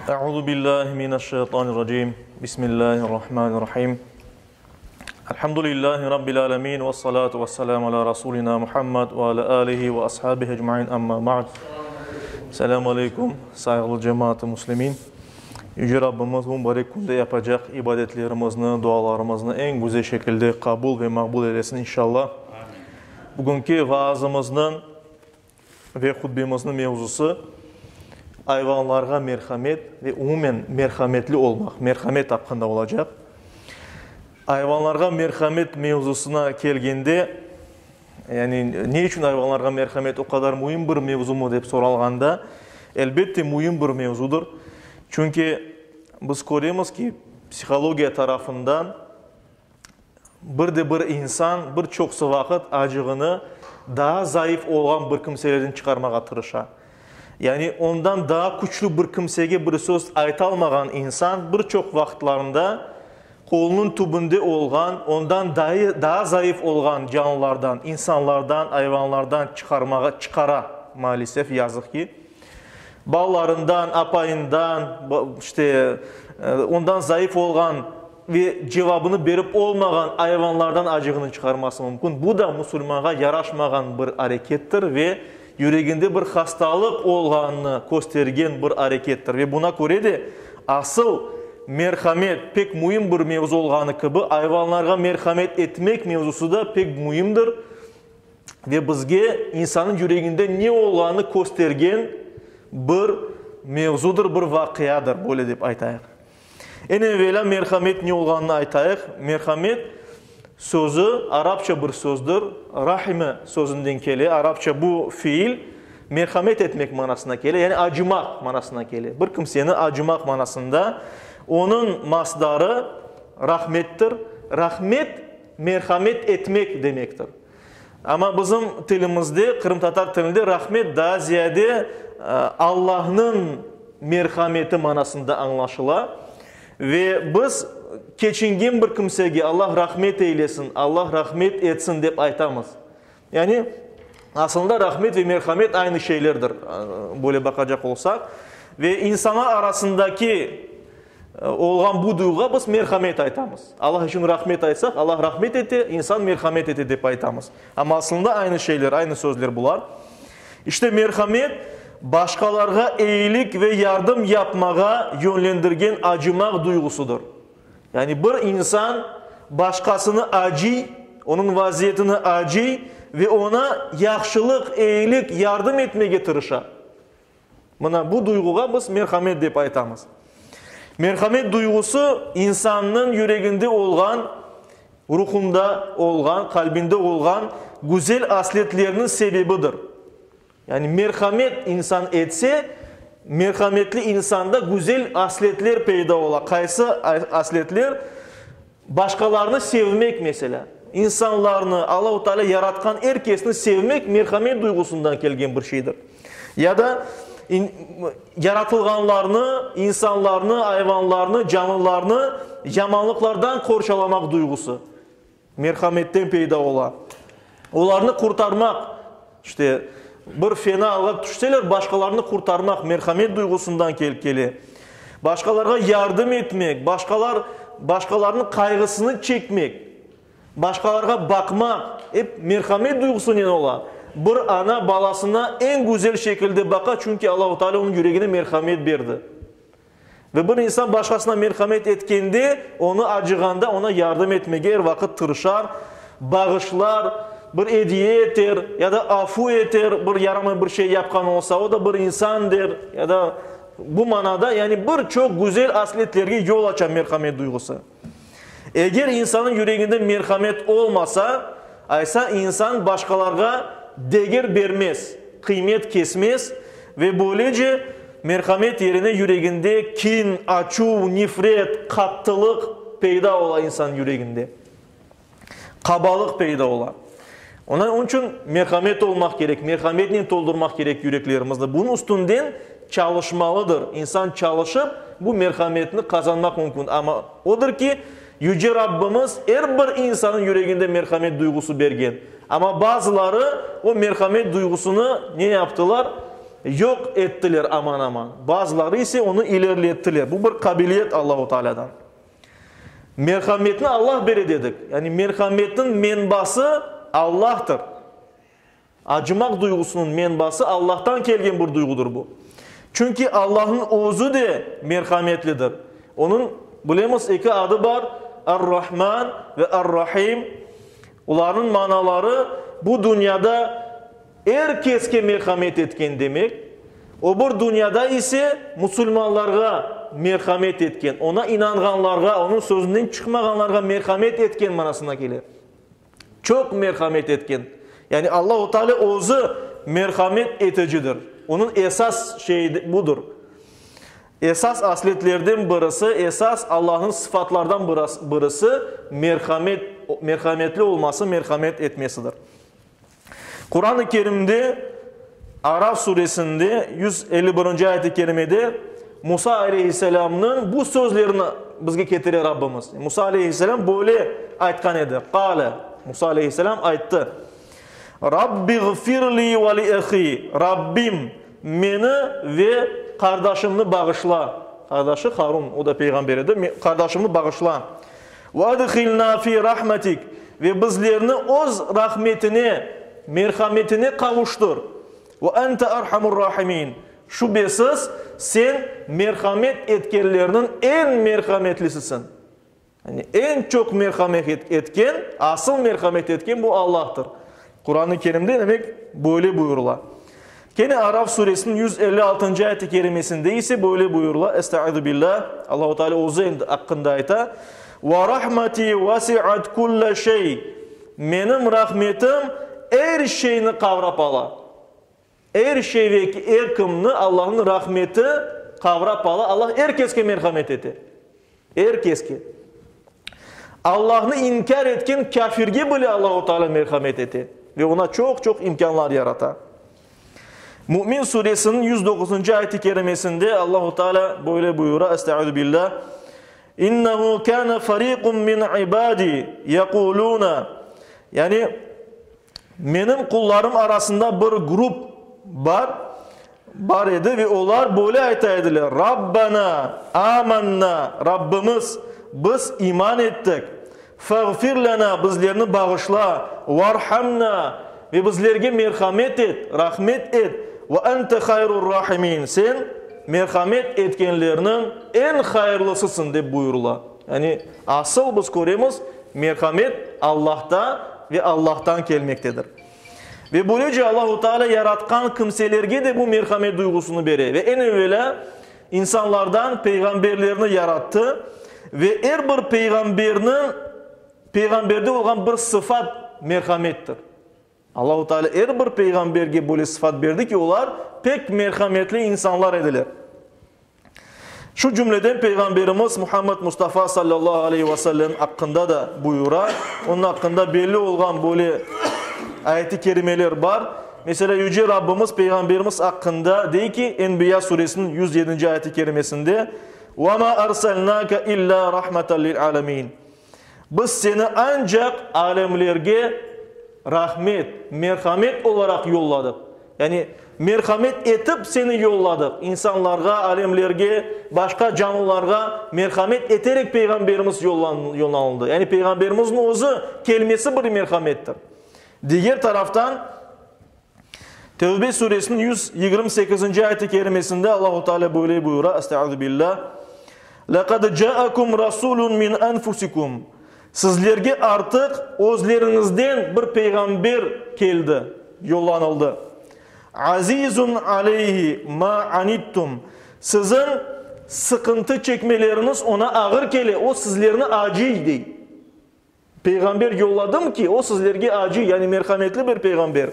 Euzu billahi mineşşeytanirracim. Bismillahirrahmanirrahim. Elhamdülillahi rabbil alamin ve salatu vesselamu ala rasulina Muhammed ve ala alihi ve ashabihi ecmaîn. Amma ba'd. Selamu aleykum, sayğılı cemaat-ı muslimin. Yüce Rabbimiz bu mübarek künde yapacaq ibadetlerimizni, dualarımıznı eñ güzel şekilde qabul ve maqbul eylesin inşallah. Bugünki vaazımıznıñ Ve hutbemizniñ mevzusı, ayvanlarğa merhamet ve umumen merhametli olmaq, merhamet aqqında olacaq. Ayvanlarğa merhamet mevzusına kelgende, yani ne içün ayvanlarğa merhamet o qadar müim bir mevzumı dep soralğanda, elbette müim bir mevzudır. Çünki biz köremiz ki, psihologiya tarafından Bir de bir insan bir çoqsu vaqıt acığını daa zayıf olğan bir kimselerden çıqarmağa tırışa. Yani ondan daa küçlü bir kimsege bir söz aytalmağan insan bir çoq vaqıtlarında qolunıñ tübünde olğan, ondan daa zayıf olğan canlılardan, insanlardan, ayvanlardan çıqarmağa çıqara, maalesef, yazıq ki. Balalarından, apayından, işte, ondan zayıf olğan ve cevabını berip olmağan ayvanlardan acığını çıqarması mümkün. Bu da musulmanğa yaraşmağan bir arekettir ve yüreginde bir hastalıq olğanını köstergen bir arekettir. Ve buna köre de asıl merhamet pek müim bir mevzu olğanı kibi, ayvanlarğa merhamet etmek mevzusı da pek müimdir ve bizge insannıñ yüreginde ne olğanını köstergen bir mevzudır, bir vaqiadır, böyle dep aytayıq. Eñ evelâ merhamet ne olğanını aytayıq. Merhamet sözü arapça bir sözdür, rahime sözünden kele. Arapça bu fiil merhamet etmek manasına kele, yani acımaq manasına kele. Bir kimseni acımaq manasında. Onıñ masdarı rahmettir. Rahmet, merhamet etmek demektir. Amma bizim tilimizde, qırımtatar tilinde rahmet daa ziyade Allahnıñ merhameti manasında añlaşıla. Ve biz keçingen bir kimsege Allah rahmet eylesin, Allah rahmet etsin dep aytamız. Yani, aslında rahmet ve merhamet aynı şeylerdir, böyle baqacaq olsaq. Ve insanlar arasındaki Olğan bu duyğuğa biz merhamet aytamız. Allah içün rahmet aytsaq, Allah rahmet ete, insan merhamet ete dep aytamız. Amma aslında aynı şeyler, aynı sözler bular. İşte merhamet, başqalarğa eyilik ve yardım yapmağa yönlendirgen acımaq duyğusıdır. Yani bir insan başqasını acıy, onıñ vaziyetini acıy ve oña yahşılıq, eyilik, yardım etmege tırışa. Mına bu duyğuğa biz merhamet dep aytamız. Merhamet duyğusı insannıñ yüreginde olğan, ruhunda olğan, qalbinde olğan güzel asletlerniñ sebebidir. Yani merhamet insan etse, merhametli insanda güzel asletler peyda ola. Qaysı asletler? Başqalarnı sevmek, meselâ. İnsanlarnı, Allahu Teala yaratqan er kesni sevmek merhamet duyğusından kelgen bir şeydir. Ya da yaratılğanlarnı, insanlarnı, ayvanlarnı, canlılarnı yamanlıqlardan qorçalamaq duyğusı merhametten peyda ola. Olarnı qurtarmaq, işte, bir fena alğa tüşseler, başqalarnı qurtarmaq merhamet duyğusından kele. Başqalarğa yardım etmek, başqalar, başqalarnıñ qayğısını çekmek, başqalarğa baqmaq ep merhamet duyğusınen ola. Bir ana balasına eñ güzel şekilde baqa, çünki Allahu Teala onıñ yüregine merhamet berdi. Ve bir insan başqasına merhamet etkende, onı acığanda, oña yardım etmege er vaqıt tırışar, bağışlar, bir ediye eter ya da afu eter, bir yaramay bir şey yapqan olsa, o da bir insan der, ya da bu manada, yani bir çoq güzel asletlerge yol aça merhamet duyğusı. Eger insannıñ yüreginde merhamet olmasa, aysa insan başqalarğa deger bermez, qıymet kesmez ve böylece merhamet yerine yüreginde kin, açuv, nefret, qattılıq peyda ola insannıñ yüreginde. Qabalıq peyda ola. Onıñ içün merhamet olmaq kerek, merhametnen toldurmaq kerek yüreklerimizni. Bunıñ üstünden çalışmalıdır. İnsan çalışıp, bu merhametni qazanmaq mümkün. Amma odır ki, Yüce Rabbimiz er bir insannıñ yüreginde merhamet duyğusı bergen. Amma bazıları o merhamet duyğusını ne yaptılar? yoq ettiler aman-aman, bazıları ise onı ilerilettiler. Bu bir qabiliyet Allahu Tealâdan. Merhametni Allah bere dedik. Yani merhametniñ menbası Allahtır. Acımaq duyğusınıñ menbası Allahtan kelgen bir duyğudır bu. Çünki Allahnıñ özü de merhametlidir. Onıñ, bilemiz, eki adı bar, Ar-Rahman ve Ar-Rahim. Olarnıñ manaları, bu dünyada er keske merhamet etken demek, o bir dünyada ise musulmanlarğa merhamet etken, oña inanğanlarğa, onıñ sözünden çıqmağanlarğa merhamet etken manasına kele. Çoq merhamet etken. Yani Allahu Teala özü merhamet eticidir. Onıñ esas şeyi budır. Esas asletlerden birisi, esas Allahnıñ sıfatlardan birisi merhamet, merhametli olması, merhamet etmesidir. Quran-ı Kerimde Araf suresinde 151-nci ayet-i kerimede Musa aleyhisselamnıñ bu sözlerini bizge ketire Rabbimiz. Musa aleyhisselam böyle aytqan edi. Qale, Musa aleyhisselam ayttı. Rabbiğfirli ve li ehi, Rabbim, meni ve qardaşımnı bağışla. Qardaşı Harun, o da peyğamber edi. Qardaşımnı bağışla. Ve adhilna fi rahmetik, ve bizlerni öz rahmetine, merhametine qavuştır. Ve ente erhamur rahimin, şübesiz, sen merhamet etkenlerniñ eñ merhametlisisin. Yani eñ çoq merhamet etken, asıl merhamet etken bu Allahtır. Quran-ı Kerimde demek böyle buyurıla. Kene Araf suresiniñ 156-ncı ayet-i kerimesinde ise böyle buyurıla, Estaizu billah, Allahu Teala özü endi aqqında ayta, Ve rahmeti vasiat kulle şey, Menim rahmetim er şeyni qavrap ala. Er şey ve er kimni Allahnıñ rahmeti qavrap ala. Allah er keske merhamet ete. Er keske. Allahnı inkâr etken kâfirge bile Allahu Teala merhamet ete ve oña çoq-çoq imkânlar yarata. Mümin suresiniñ 109-ncı ayet-i kerimesinde Allahu Teala böyle buyura, Estaizu billah, İnnehu kâne ferîkun min ibâdî yeqûlûne, yani Menim qullarım arasında bir grup bar, bar edi ve olar böyle ayta ediler, Rabbena, âmennâ, Rabbimiz, biz iman ettik, feğfir lenâ, bizlerni bağışla, varhamnâ, ve bizlerge merhamet et, rahmet et, ve ente hayrur-rahimin, sen merhamet etkenlerniñ eñ hayırlısısıñ, dep buyurıla. Yani asıl biz köremiz, merhamet Allahta ve Allahtan kelmektedir. Ve böylece Allahu Teala yaratqan kimselerge de bu merhamet duyğusını bere. Ve eñ evelâ insanlardan peyğamberlerni yarattı ve er bir peyğamberniñ, peyğamberde olğan bir sıfat merhamettir. Allahu Teala er bir peyğamberge böyle sıfat berdi ki, olar pek merhametli insanlar ediler. Şu cümleden Peyğamberimiz Muhammed Mustafa sallallahu aleyhi ve sellem aqqında da buyura. Onıñ aqqında belli olğan böyle ayet-i kerimeler bar. Meselâ, Yüce Rabbimiz Peyğamberimiz aqqında dey ki, Enbiya suresiniñ 107-nci ayet-i kerimesinde, Ve ma erselnâke illâ rahmeten lil âlemîn. Biz seni ancaq alemlerge rahmet, merhamet olaraq yolladıq. Yani, merhamet etip seni yolladıq. İnsanlarğa, alemlerge, başqa canlılarğa merhamet eterek Peyğamberimiz yollanıldı. Yani, Peyğamberimizniñ özü kelmesi bir merhamettir. Diger taraftan, Tevbe suresiniñ 128-nci ayet-i kerimesinde Allahu Teala böyle buyura, Estaizu billah, Laqad ca'akum rasulun min anfusikum, Sizlerge artıq özleriñizden bir peyğamber keldi, yollanıldı. Azizun aleyhi ma anittum, Siziñ sıqıntı çekmeleriñiz oña ağır kele, o sizlerni acıy, dey. Peyğamber yolladım ki, o sizlerge acı, yani merhametli bir peyğamber.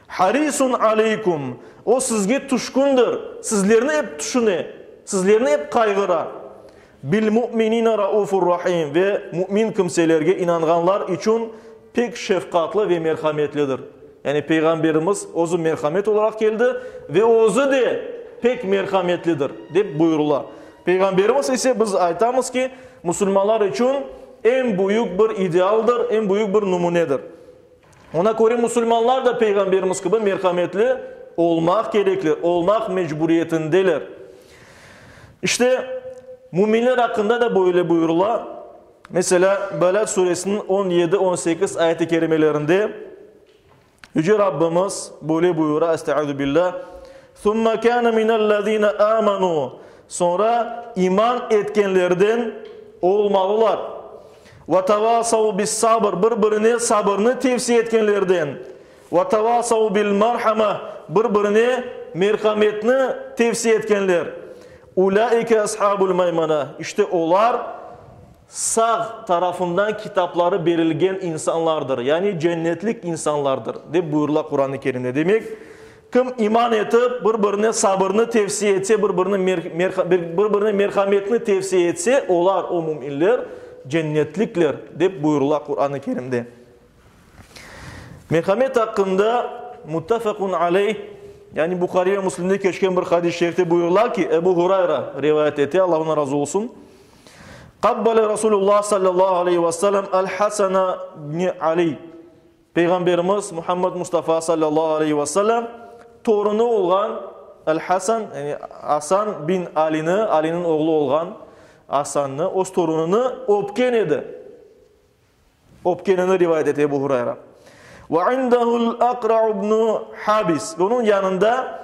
Harisun aleykum, o sizge tüşkündir, sizlerni ep tüşüne, sizlerni ep qayğıra. Bil mu'minine raufur rahim, ve mümin kimselerge, inanğanlar içün pek şefqatlı ve merhametlidir. Yani Peyğamberimiz özü merhamet olaraq keldi ve özü de pek merhametlidir, dep buyurıla. Peyğamberimiz ise biz aytamız ki, musulmanlar içün eñ büyük bir idealdır, eñ büyük bir nümünedir. Ona köre musulmanlar da Peyğamberimiz kibi merhametli. Olmaq kerekler, olmaq mecburiyetindeler. İşte, müminler aqqında da böyle buyurıla. Meselâ, Belâd suresiniñ on yedi, on sekiz ayet-i kerimelerinde Yüce Rabbimiz böyle buyura, Estaizu billâh, Sümme kâne minellezîne âmenû, Soñra iman etkenlerden olmalılar, ve tevasav bis-sabr, bir-birine sabırnı tevsiye etkenlerden, ve tevasav bil-merhame, bir-birine merhametni tevsiye etkenler, ulâike ashabul meymene, işte olar sağ tarafından kitapları berilgen insanlardır, yani cennetlik insanlardır, dep buyurıla Quran-ı Kerimde. Demek, kim iman etip, bir-birine sabırnı tevsiye etse, bir-birine merhametni tevsiye etse, olar, o müminler, cennetlikler, dep buyurıla Quran-ı Kerimde. Merhamet aqqında muttefaqun aleyh, yani Buhari ve Müslimde keçken bir hadis-i şerifte buyurıla ki, Ebu Hurayra rivayet ete, Allah ondan razı olsun, Qabbale Rasulullah sallallahu aleyhi ve sellem el-Hasana ibn Ali. Peyğamberimiz Muhammed Mustafa sallallahu aleyhi ve sellem torunı olğan el-Hasan, yani Asan bin Alini, Aliniñ oğlu olğan Asannı, öz torunını öpken edi. Öpkenini rivayet ete Ebu Hurayra. Ve indehu'l Aqra ibn Habis. Ve onıñ yanında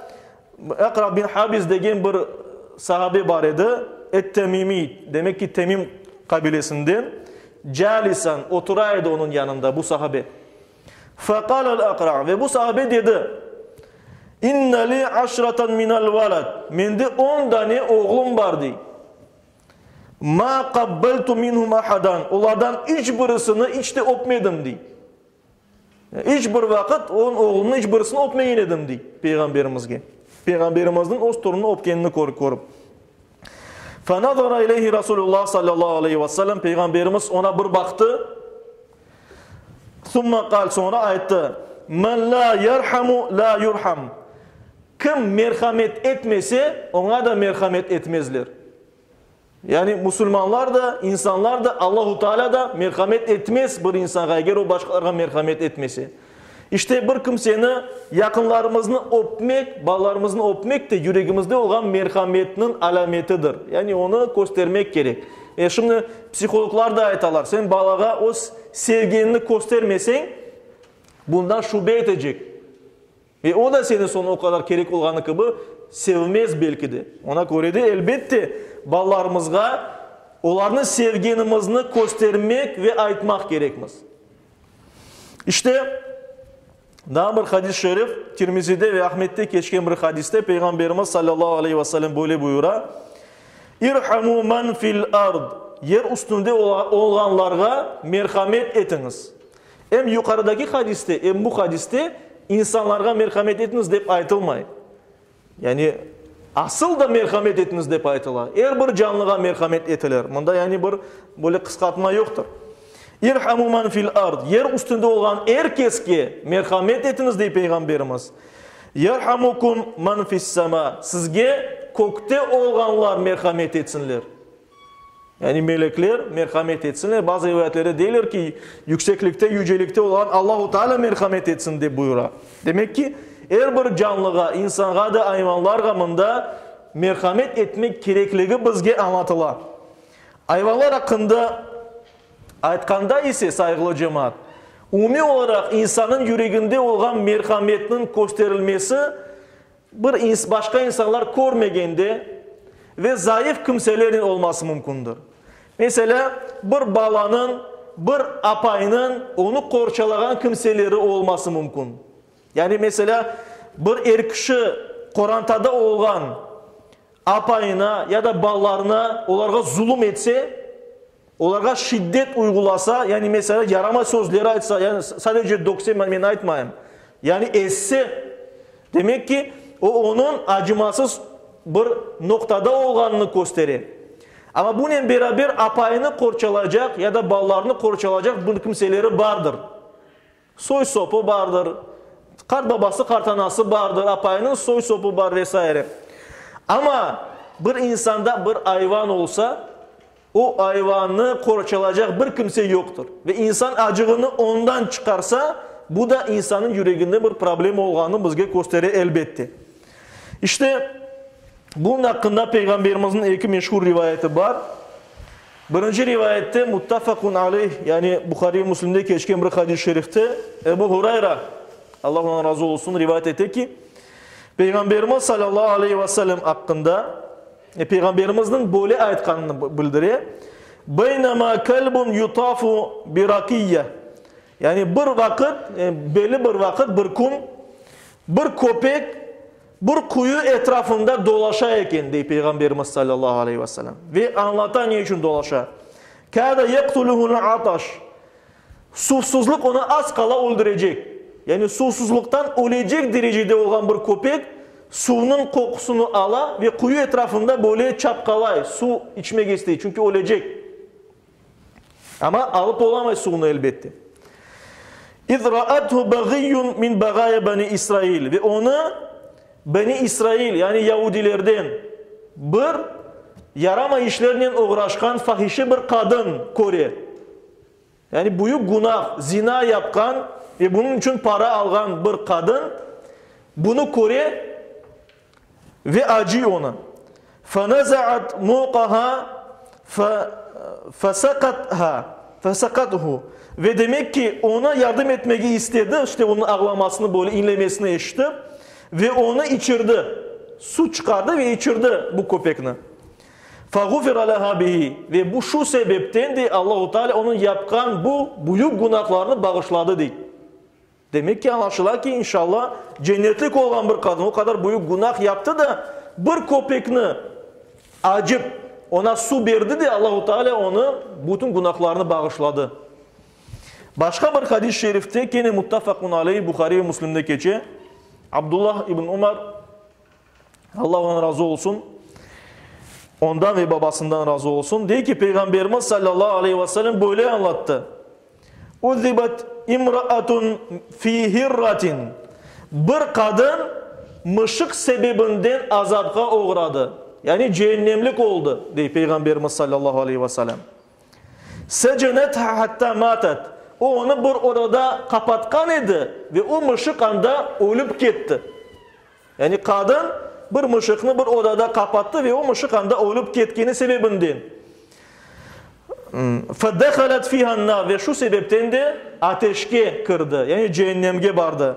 Aqra bin Habis degen bir sahabe bar edi, et-Temimi, demek ki Temim qabilesinden, calisan, otura edi onıñ yanında bu sahabe. Feqalel Aqra, ve bu sahabe dedi, İnne li aşratan minel veled, mende on dane oğlum bar, dey. Ma qabbeltu minhum ahadan, olardan iç birisini iç de öpmedim, dey. İç bir vaqıt on oğlunıñ iç birisini öpmegen edim, dey Peyğamberimizge. Peyğamberimizniñ öz torunını öpkenini körip. Fenazara ileyhi Rasulullah sallallahu aleyhi ve sellem, Peyğamberimiz ona bir baqtı, Summa qal, soñra ayttı, Men la yerhamu la yurham. Kim merhamet etmese, oña da merhamet etmezler. Yani musulmanlar da, insanlar da, Allahu Teala da merhamet etmez bir insanğa, eger o başqalarğa merhamet etmese. İşte bir kimseni, yaqınlarımıznı öpmek, balalarımıznı öpmek de yüregimizde olğan merhametniñ alâmetidir. Yani onı köstermek kerek. E, şimdi psihologlar da aytalar, sen balağa öz sevgenini köstermeseñ, bundan şübe etecek. Ve o da seni soñ o qadar kerek olğanı kibi sevmez belki de. Ona köre de, elbette, balalarımızğa olarnı sevgenimizni köstermek ve aytmaq kerekmiz. İşte, daa bir hadis-i şerif, Tirmizide ve Ahmette keçken bir hadiste Peyğamberimiz salâllahu aleyhi ve sellem böyle buyura, İrhamu men fil ard, yer üstünde olğanlarğa merhamet etiñiz. Em yuqarıdaki hadiste, em bu hadiste insanlarğa merhamet etiñiz dep aytılmay. Yani, asıl da merhamet etiñiz dep aytıla. Er bir canlığa merhamet etilir. Mında yani bir böyle qısqartma yoqtır. İrhamu men fil ard, yer üstünde olğan er keske merhamet etiñiz, dey Peyğamberimiz. Yerhamukum men fis sema, sizge kökte olğanlar merhamet etsinler. Yani melekler merhamet etsinler. Bazı rivayetlerde deyler ki, yükseklikte, yücelikte olğan Allahu Teala merhamet etsin dep buyura. Demek ki, er bir canlığa, insanğa da, ayvanlarğa mında merhamet etmek kerekligi bizge añlatıla. Ayvanlar aqqında aytqanda ise, sayğılı cemaat, umumiy olaraq insannıñ yüreginde olğan merhametniñ kösterilmesi, Bir başqa insanlar körmegende ve zayıf kimselernen olması mümkündir. Meselâ, bir balanıñ, bir apaynıñ onı qorçalağan kimseleri olması mümkün. Yani, meselâ, bir er kişi qorantada olğan apayına ya da balalarına olarğa zulum etse, olarğa şiddet uyğulasa, yani, meselâ, yaramay sözler aytsa, yani, sadece dökse, men aytmayım, yani, ezse, demek ki, o, onıñ acımasız bir noqtada olğanını köstere. Amma bunen beraber apayını qorçalaycaq ya da balalarını qorçalaycaq bir kimseleri bardır. Soy-sopu bardır, qartbabası, qartanası bardır, apayınıñ soy-sopu bar ve saire. Amma bir insanda bir ayvan olsa, o ayvannı qorçalaycaq bir kimse yoqtır. Ve insan acığını ondan çıqarsa, Bu da insannıñ yüreginde bir problem olğanını bizge köstere, elbette. İşte, bunıñ aqqında Peyğamberimizniñ eki meşhur rivayeti bar. Birinci rivayette, muttafaqun aleyh, yani Buhariy ve Müslimde keçken bir hadis-i şerifte, Ebu Hurayra, Allah ondan razı olsun, rivayet ete ki, Peyğamberimiz salâllahu aleyhi ve sellem aqqında, Peyğamberimizniñ böyle aytqanını bildire, Beynema kelbun yutafu birakiyye, yani bir vaqıt, belli bir vaqıt, bir kün, bir köpek bir quyu etrafında dolaşa eken, dey Peyğamberimiz salâllahu aleyhi ve sellem. Ve añlata ne içün dolaşa. Kâde yeqtuluhu'l ataş. Suvsuzlıq onı az qala öldürecek. Yani suvsuzlıqtan ölecek derecede olğan bir köpek suvnıñ qoqusını ala ve quyu etrafında böyle çapqalay, suv içmege istey, çünki ölecek. Amma alıp olamay suvnı, elbette. İz ra'athu bagıyyun min bagaya bani İsrail. Ve onı Bani İsrail, yani yaudilerden bir yaramay işlernen oğraşqan fahişe bir qadın köre. Yani büyük günah, zina yapqan ve bunıñ içün para alğan bir qadın bunı köre ve acıy onı. Fenezaat muqaha fesaqatha, fesaqathu. Ve demek ki, ona yardım etmege istedi, işte onıñ ağlamasını, böyle inlemesini eşitip, ve onı içirdi, su çıqardı ve içirdi bu köpekni. Feğufira leha bihi. Ve bu şu sebepten, dey, Allahu Teala onıñ yapqan bu büyük günahlarını bağışladı, dey. Demek ki, añlaşıla ki, inşalla, cennetlik olğan bir qadın o qadar büyük günah yaptı da, bir köpekni acıp, oña suv berdi de, Allahu Teala onı bütün günahlarını bağışladı. Başqa bir hadis-i şerifte, kene muttafaqun aleyh, Buhari ve Müslimde keçe, Abdullah ibn Umar, Allah ondan razı olsun, ondan ve babasından razı olsun, dey ki, Peyğamberimiz sallallahu aleyhi ve sellem böyle añlattı, Uzibat imraatun fi hirratin, bir qadın mışıq sebebinden azapqa oğradı, yani cehennemlik oldı, dey Peyğamberimiz sallallahu aleyhi ve sellem. Secenetha hatta matat, o onı bir odada qapatqan edi ve o mışıq anda ölüp ketti. Yani qadın bir mışıqnı bir odada qapattı ve o mışıq anda ölüp ketkeni sebebinden. Fedehalet fiha-n-nar, ve şu sebepten de ateşke kirdi, yani cehennemge bardı.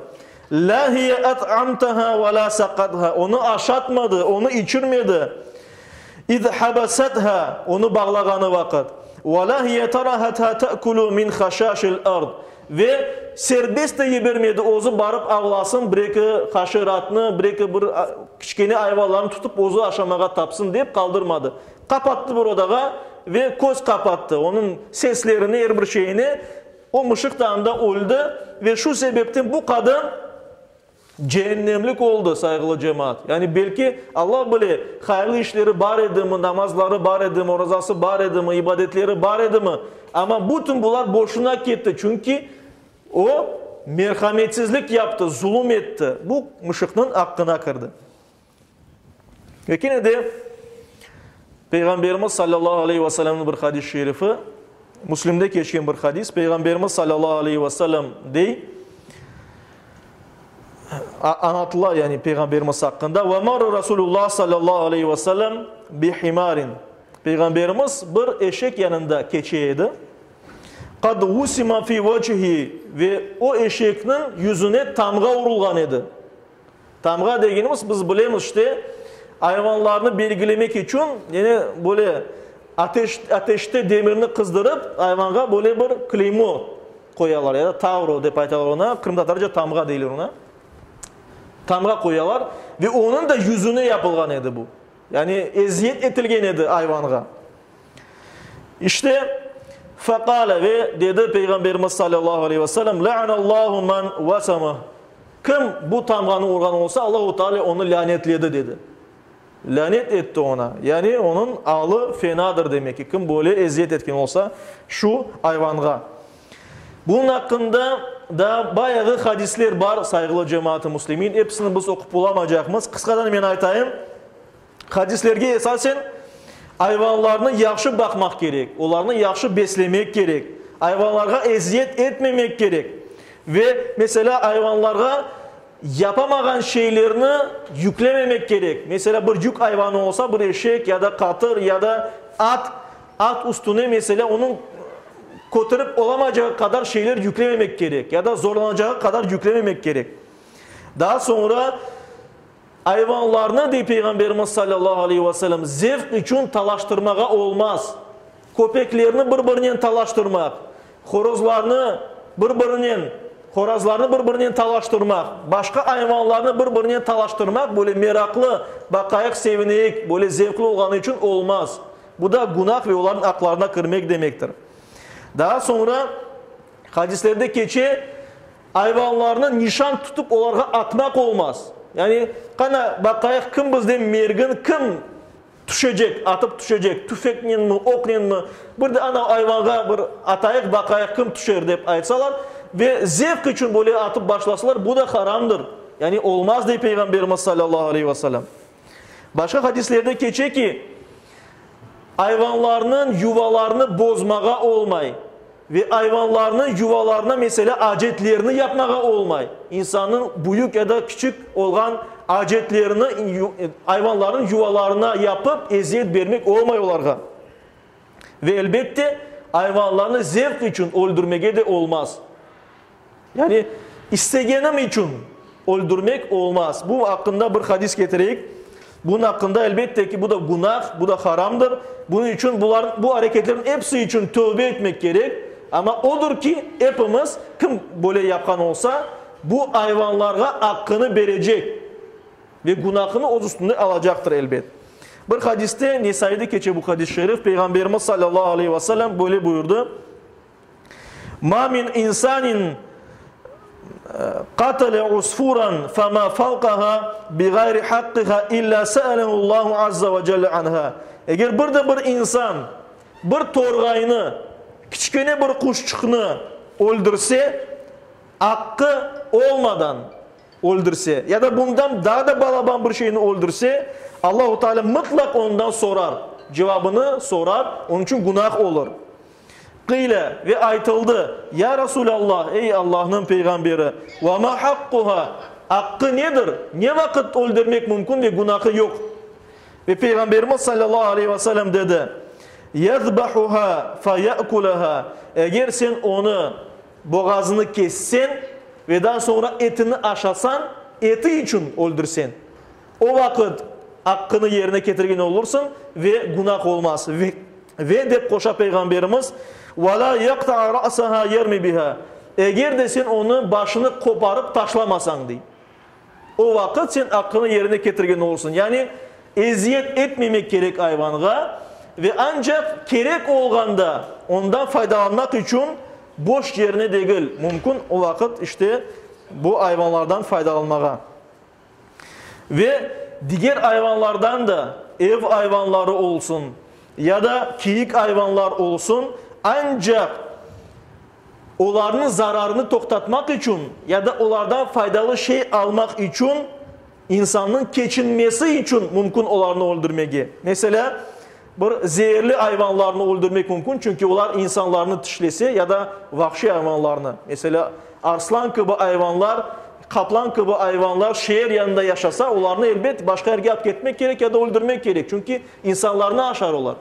La hiye at'amtaha ve la saqatha, onı aşatmadı, onı içirmedi. İz habasetha, onı bağlağanı vaqıt. Ve la hiye tarahatha te'kulu min haşaşil ard, Ve serbest de yibermedi, özü barıp avlasın, bir-eki haşeratnı, bir-eki bir kiçkene ayvanlarnı tutıp özü aşamağa tapsın dep qaldırmadı. Qapattı bir odağa ve köz qapattı onıñ seslerine, er bir şeyine. O mışıq da anda öldi ve şu sebepten bu qadın Ceennemlik oldı, sayğılı cemaat. Yani belki, Alla bile, hayırlı işleri bar edimi, namazları bar edimi, orazası bar edimi, ibadetleri bar edimi, amma bütün bular boşuna ketti, çünki o, merhametsizlik yaptı, zulum etti, bu mışıqnıñ aqqına kirdi. Ve kene de Peyğamberimiz sallallahu aleyhi ve sellemniñ bir hadis-i şerifi, Müslimde keçken bir hadis, Peyğamberimiz sallallahu aleyhi ve sellem dey, añlatıla yani Peyğamberimiz aqqında, Ve marra Rasulullah sallallahu aleyhi ve sellem bi himarin. Peyğamberimiz bir eşek yanında keçe edi. Qad vusima fi vecihi ve o eşekniñ yüzüne tamğa urulğan edi. Tamğa degenimiz, biz bilemiz, işte, ayvanlarnı belgilemek içün, yani, böyle ateş, ateşte demirni qızdırıp, ayvanğa böyle bir kleymo qoyalar, ya da tavro dep aytalar oña, qırımtatarca tamğa deyler oña. Tamğa qoyalar ve onıñ da yüzüne yapılğan edi bu. Yani eziyet etilgen edi ayvanğa. İşte, feqale, ve dedi Peyğamberimiz salâllahu aleyhi ve sellem, La'anallahu men veseme. Kim bu tamğanı urğan olsa, Allahu Teala onı lânetledi, dedi. Lânet etti oña. Yani onıñ alı fenadır demek ki, kim böyle eziyet etken olsa şu ayvanğa. Bunıñ aqqında daa bayağı hadisler bar, sayğılı cemaat-ı müslimin. Episini biz oqup olamacaqmız. Qısqadan men aytayım. Hadislerge esasen, ayvanlarnı yahşı baqmaq kerek, olarnı yahşı beslemek kerek, ayvanlarğa eziyet etmemek kerek. Ve, meselâ, ayvanlarğa yapamağan şeylerni yüklememek kerek. Meselâ, bir yük ayvanı olsa, bir eşek ya da qatır ya da at, at üstüne, meselâ, onıñ köterip olamayacağı qadar şeyler yüklememek kerek ya da zorlanacağı qadar yüklememek kerek. Daa soñra, ayvanlarnı, dey Peyğamberimiz salâllahu aleyhi ve sellem, zevq içün talaştırmağa olmaz. Köpeklerni bir-birinen talaştırmaq, horozlarnı bir-birinen, horazlarnı bir-birinen talaştırmaq, başqa ayvanlarnı bir-birinen talaştırmaq böyle meraqlı, baqayıq, sevineyik, böyle zevqlı olğanı içün olmaz. Bu da günah ve olarnıñ aqlarına kirmek demektir. Daa soñra hadislerde keçe, Ayvanlarnı nişan tutıp olarğa atmaq olmaz. Yani, qana, baqayıq, kim bizden mergin, kim tüşecek, atıp tüşecek, tüfeknenmi, oqnenmi, bir de ana ayvanğa bir atayıq, baqayıq, kim tüşer, dep aytsalar ve zevq içün böyle atıp başlasalar, bu da haramdır. Yani, olmaz, dey Peyğamberimiz salâllahu aleyhi ve selâm. Başqa hadislerde keçe ki, ayvanlarnıñ yuvalarını bozmağa olmay ve ayvanlarnıñ yuvalarına, meselâ, acetlerini yapmağa olmay. İnsannıñ büyük ya da kiçik olğan acetlerini ayvanlarnıñ yuvalarına yapıp eziyet bermek olmay olarğa. Ve elbette, ayvanlarnı zevq içün öldürmege de olmaz. Yani, istegenim içün öldürmek olmaz. Bu aqqında bir hadis ketireyik. Bunıñ aqqında, elbette ki, bu da günah, bu da haramdır. Bunıñ içün bular, bu areketlerniñ episi içün tövbe etmek kerek. Amma odur ki, epimiz, kim böyle yapqan olsa, bu ayvanlarğa aqqını berecek ve günahını öz üstünde alacaqtır, elbet. Bir hadiste, Nesaide keçe bu hadis-i şerif, Peyğamberimiz salâllahu aleyhi ve sellem böyle buyurdı, Ma min insanin qatale usfuran fema fawqaha biğayri haqqiha illa se'alehu Allahu azza ve celle anha. Eger bir de bir insan bir torğaynı, kiçkene bir quşçıqnı öldürse, aqqı olmadan öldürse ya da bundan daa da balaban bir şeyni öldürse, Allahu Teala mıtlaq ondan sorar, cevabını sorar, onıñ içün günah olur. Qile, ve aytıldı, Ya Rasulâllah, ey Allahnıñ Peyğamberi, ve ma haqquha, aqqı nedir, ne vaqıt öldürmek mümkün ve günahı yoq? Ve Peyğamberimiz salâllahu aleyhi ve sellem dedi, Yezbahuha fe ye'kulaha, eger sen onı, boğazını kesseñ ve daa soñra etini aşasañ, eti içün öldürseñ, O vaqıt aqqını yerine ketirgen olursıñ ve günah olmaz. Ve, dep qoşa Peyğamberimiz, Ve lâ yaqta'a ra'saha yermi biha, eger de sen onı başını qoparıp taşlamasañ, dey. O vaqıt sen aqqını yerine ketirgen olursıñ. Yani, eziyet etmemek kerek ayvanğa ve ancaq kerek olğanda ondan faydalanmaq içün boş yerine degil, mümkün o vaqıt işte bu ayvanlardan faydalanmağa. Ve diger ayvanlardan da, ev ayvanları olsun ya da kiyik ayvanlar olsun, ancaq olarnıñ zararını toqtatmaq içün ya da olardan faydalı şey almaq içün, insannıñ keçinmesi içün mümkün olarnı öldürmege. Meselâ, bir zeerli ayvanlarnı öldürmek mümkün, çünki olar insanlarnı tişlese ya da vahşiy ayvanlarnı, meselâ, arslan kibi ayvanlar, qaplan kibi ayvanlar şeer yanında yaşasa, olarnı, elbet, başqa yerge alıp ketmek kerek ya da öldürmek kerek, çünki insanlarnı aşar olar.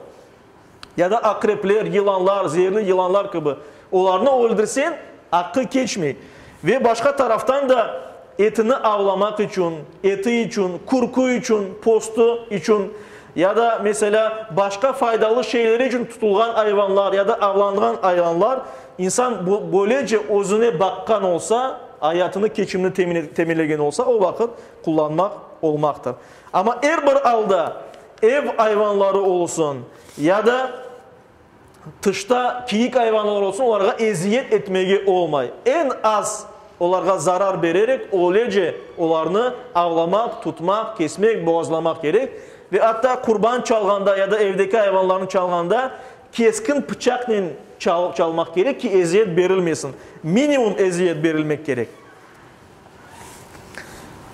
Ya da aqrepler, yılanlar, zeerli yılanlar kibi, olarnı öldürseñ, aqqı keçmey. Ve başqa taraftan da etini avlamaq içün, eti içün, kürkü içün, postu içün ya da, meselâ, başqa faydalı şeyleri içün tutulğan ayvanlar ya da avlanğan ayvanlar, insan böylece özüne baqqan olsa, ayatını, keçimini teminlegen olsa, o vaqıt qullanmaq olmaqtır. Amma er bir alda ev ayvanları olsun ya da tışta kiyik ayvanlar olsun, olarğa eziyet etmege olmay. Eñ az olarğa zarar bererek, öylece olarnı avlamaq, tutmaq, kesmek, boğazlamaq kerek. Ve atta qurban çalğanda ya da evdeki ayvanlarnı çalğanda keskin pıçaqnen çalmaq kerek ki, eziyet berilmesin. Minimum eziyet berilmek kerek.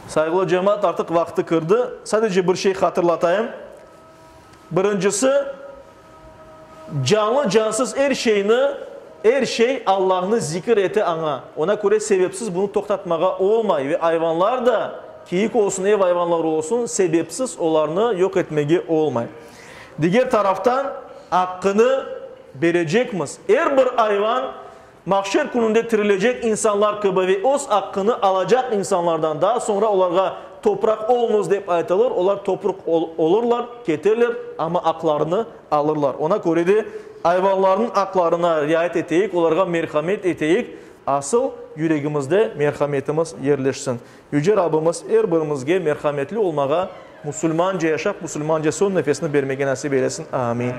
Sayğılı cemaat, artıq vaqtı kirdi. Sadece bir şey hatırlatayım. Birincisi, canlı-cansız er şeyni. Er şey Allahnı zikir ete aña. Ona köre sebepsiz bunı toqtatmağa olmay ve ayvanlar da, kiyik olsun, ev ayvanları olsun, sebepsiz olarnı yoq etmege olmay. Diger taraftan, aqqını berecekmiz. Er bir ayvan mahşer kününde tirilecek insanlar kibi ve öz aqqını alacaq insanlardan. Daa soñra olarğa topraq oluñız dep aytılır, olar toprıq olurlar, keterler, amma aqlarını alırlar. Ona köre de ayvanlarnıñ aqlarına riayet eteyik, olarğa merhamet eteyik, asıl yüregimizde merhametimiz yerleşsin. Yüce Rabbimiz er birimizge merhametli olmağa, musulmanca yaşap, musulmanca soñ nefesini bermege nasip eylesin. Amin.